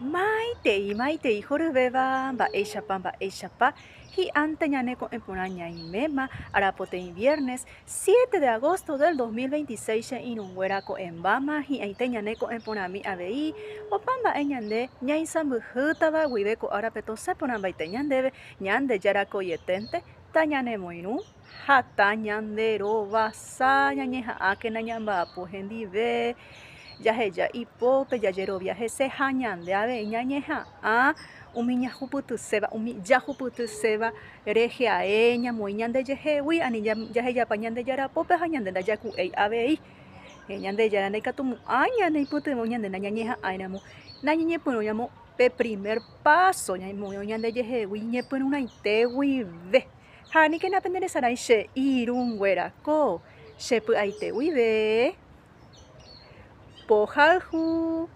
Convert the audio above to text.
Maitei, maitei horyvéva, mba'éichapa, mba'éichapa, hi'ánte ñane ko'ẽ porã ñaiméma, arapoteĩ viernes, 7 de agosto del 2026 che irũnguéra ko'ẽmbáma, hi'ãite ñane ko'ẽ porãmi avei, opa mba'e ñande ñaisãmbyhýtava guive ko árape tosẽ porãmbaite ñandéve, Ñandejára ko'ieténte tañanemoirũ ha tañanderovasa ñañeha'ãkena ñamba'apo hendive, jaheja ipópe, jajerovia hese ha ñande avei ñañeha'ã umi ñahupytyséva, umi jahupytyséva rehe ae ñamoĩ ñandejehegui, ani jahejapa Ñandejára pópe ha ñande ndajaku'éi avei. Ñandejára ndaikatumo'ãi ñaneipytyvõ ñande nañañeha'ãiramo, nañañepyrũiramo pe primer páso ñaimo'õ ñandejehegui ñepyrũrãite guive. Ha aníkena penderesarái che irũnguéra ko che py'aite guive pohayhu.